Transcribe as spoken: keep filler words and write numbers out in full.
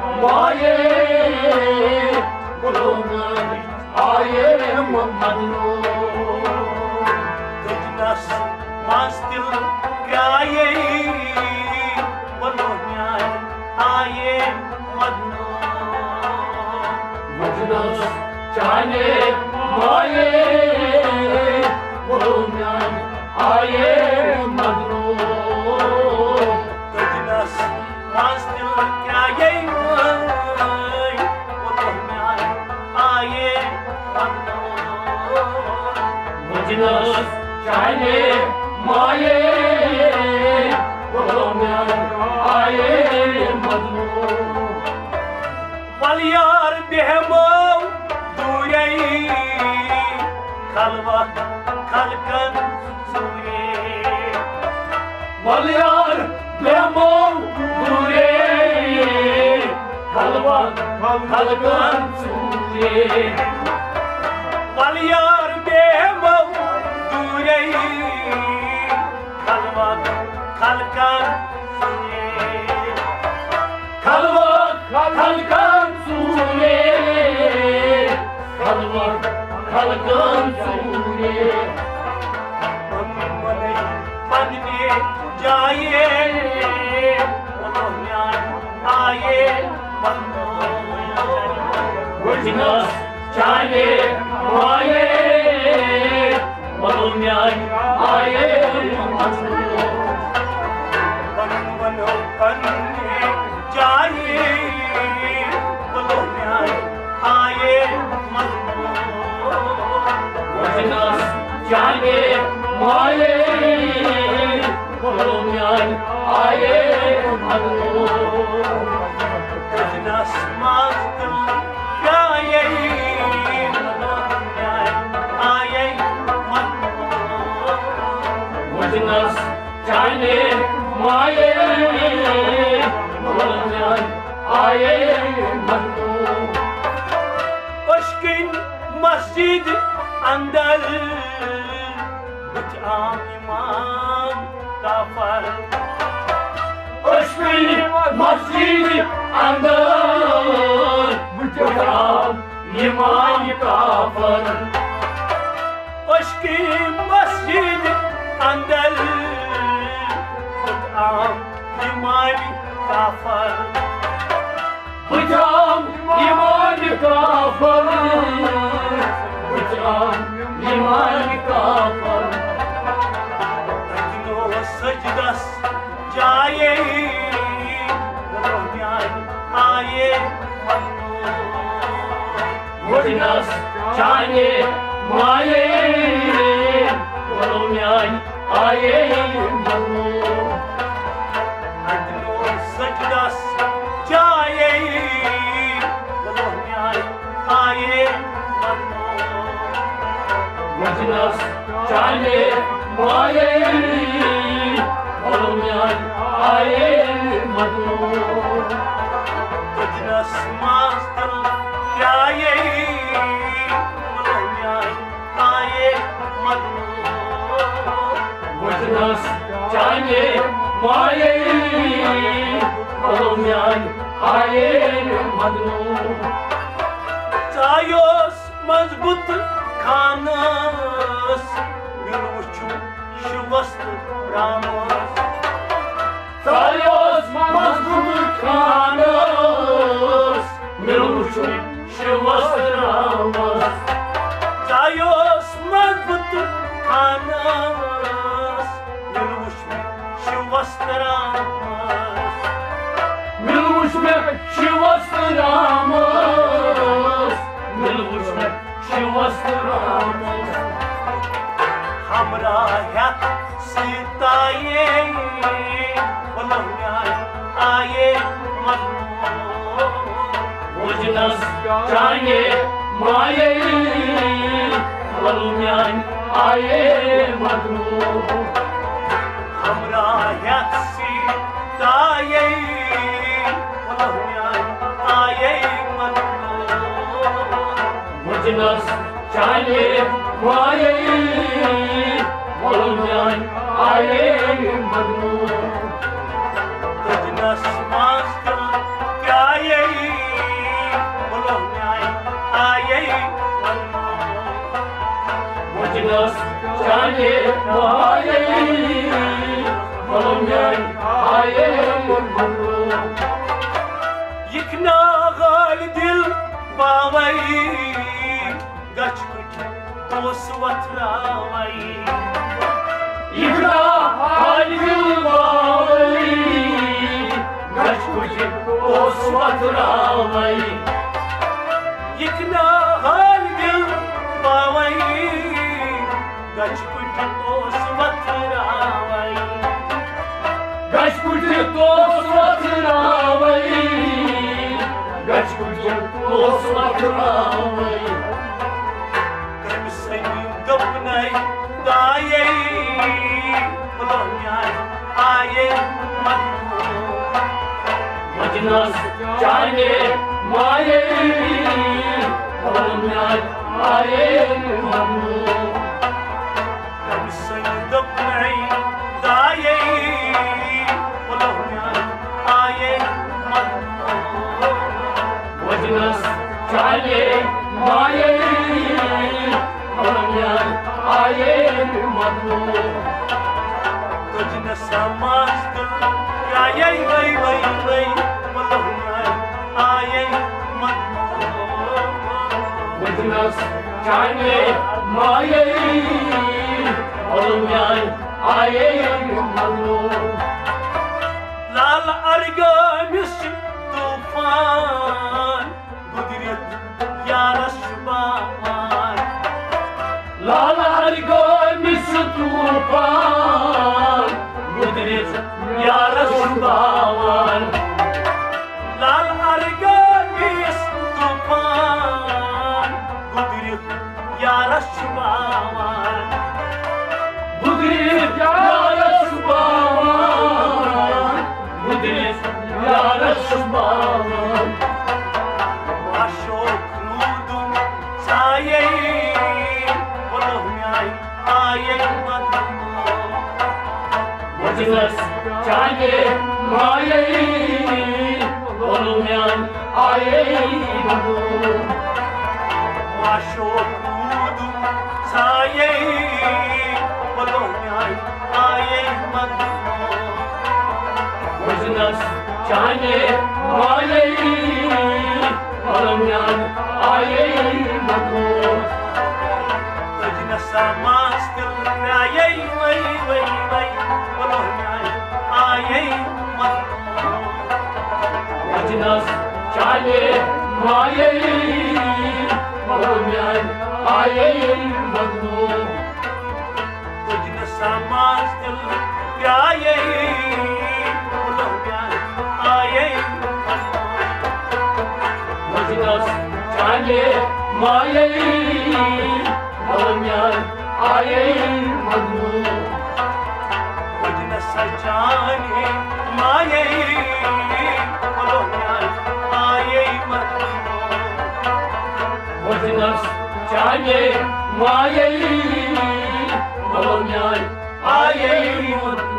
مایے، بولو میانہِ آیے مجنون۔ دُجنس منٛز تِلہٕ کرٛایے، بولو میانہِ آیے مجنون۔ دُجنس چانے مایے، بولو میانہِ آیے مجنون۔ دُجنس منٛز تِلہٕ کرٛایے وٲے، بولو میانہِ آیے مجنون۔ دُجنس چانے مایے، بولو میانہِ آیے مجنون۔ ول یار بیہمو دوٗرے، خلوت خلقن ژوٗرے۔ ول یار بیہمو دوٗرے، خلوت خلقن ژوٗرے۔ ول یار بیہمو دوٗرے، خلوت خلقن ژوٗرے۔ خلوت خلقن ژوٗرے، خلوت خلقن ژوٗرے۔ پنُن ونے پننہِ جایہِ، وَنو میانہِ آیے وَنو۔ وٕچھنَس چانے مایے، وَنو میانہِ آیے وَنو۔ پنُن وَنو پننہِ جایہِ، وَنو میانہِ آیے وَنو۔ وٕچھنَس چانے مایے، وَنو میانہِ آیے وَنو۔ وٕچھنَس منٛز تِلہٕ کرٛایے، وَنو میانہِ آیے وَنو۔ وٕچھنَس چانے مایے، وَنو میانہِ آیے وَنو۔ عشقٕنۍ مسجد اندر بُتھِ آم امام کافر۔ عشقٕنۍ مسجد اندر بُتھِ آم امام کافر۔ عشقٕنۍ مسجد اندر بُتھِ آم امام کافر۔ بُتھِ آم امام کافر، بُتھِ آم امام کافر۔ تَتہِ نوٚو سجدس جایے، روحیان آیے وَنو۔ وٕچھنَس چانے مایے، وَنو میانہِ آیے وَنو۔ اَتہِ نوٚو سجدس جایے، وَنو میانہِ آیے وَنو۔ وٕچھنَس چانے مایے، وَنو میانہِ آیے وَنو۔ وٕچھنَس منٛز تِلہٕ کرٛایے، وَنو میانہِ آیے وَنو۔ وٕچھنَس چانے مایے، وَنو میانہِ آیے وَنو۔ ژایوس منٛز بُت خانس، مِل وٕچھُم شِوس تہٕ رامس۔ ژایوس منٛز بُت خانس، مِل وٕچھُم شِوس تہٕ رامس۔ ژایوس منٛز بُت خانس، مِل وٕچھ مےٚ شِوس تہٕ رامس۔ مِل وٕچھ مےٚ شِوس تہٕ رامس، مِل وٕچھ مےٚ شِوس تہٕ رامس۔ ہمراہ ہٮ۪تھ سیٖتایے، بُلہٕ میانہِ آیے مَجنوٗن۔ وٕچھنَس چانے مایے، بُلہٕ میانہِ آیے مَجنوٗن۔ ہمراہ ہٮ۪تھ سیٖتایے، بُلہٕ میانہِ آیے مَجنوٗن۔ وٕچھنَس چانے مایے، بُلہٕ میانہِ آیے مَجنوٗن۔ وٕچھنَس منٛز تِلہٕ وجنس چانے مایے، ملو میان آیے۔ یکنا غال دل باوی، گچھ کچھ اوس وتھراوی۔ یکنا غال دل باوی، گچھ کچھ اوس وتھراوی۔ یکنا غال دل باوی، گچھ کچھ اوس وتھراوی۔ گچھ کچھ اوس وتھراوی۔ گچھ کچھ اوس وتھراوی۔ کٔمۍ سٕنٛدِ دوٚپنَے دایے، خۄدا میٛانہِ آیے مطلوب۔ وجنس چانے مایے، خۄدا میٛانہِ آیے مطلوب۔ کٔمۍ سٕنٛدِ دوٚپنَے دایے، خۄدا میٛانہِ آیے مطلوب۔ وجنس چانے مایے، خۄدا میٛانہِ آیے مطلوب۔ وجنس ماس تہٕ آیے وَے وَے وَے، خۄدا میٛانہِ آیے مطلوب۔ وجنس چانے مایے، خۄدا میٛانہِ آیے مطلوب۔ لال ارگامس طوفان گُزرِتھ یارس چھُ باوان۔ لال ارگامس طوفان گُزرِتھ یارس چھُ باوان۔ لال ارگامس طوفان گُزرِتھ یارس چھُ باوان۔ گُزرِتھ یارس چھُ باوان۔ گُزرِتھ یارس چھُ باوان۔ اشوک روٗدُن سایے، وَلو میٛانہِ آیے مطلوب۔ وجنس چانے مایے، وَلو میٛانہِ آیے مطلوب۔ اشوک روٗدُن سایے، وَلو میٛانہِ آیے مطلوب۔ وجنس چانے مایے، خۄدا میٛانہِ آیے مطلوب۔ وجنس ماس تہٕ آیے وَے وَے وَے، خۄدا میٛانہِ آیے مطلوب۔ وجنس چانے مایے، خۄدا میٛانہِ آیے مطلوب۔ وجنس ماس تہٕ آیے، خۄدا میٛانہِ آیے مطلوب۔ وجنس چانے مایے، خۄدا میٛانہِ آیے مطلوب۔ وجنس چانے مایے، خۄدا میٛانہِ آیے مطلوب۔ وجنس چانے مایے، خۄدا میٛانہِ آیے مطلوب۔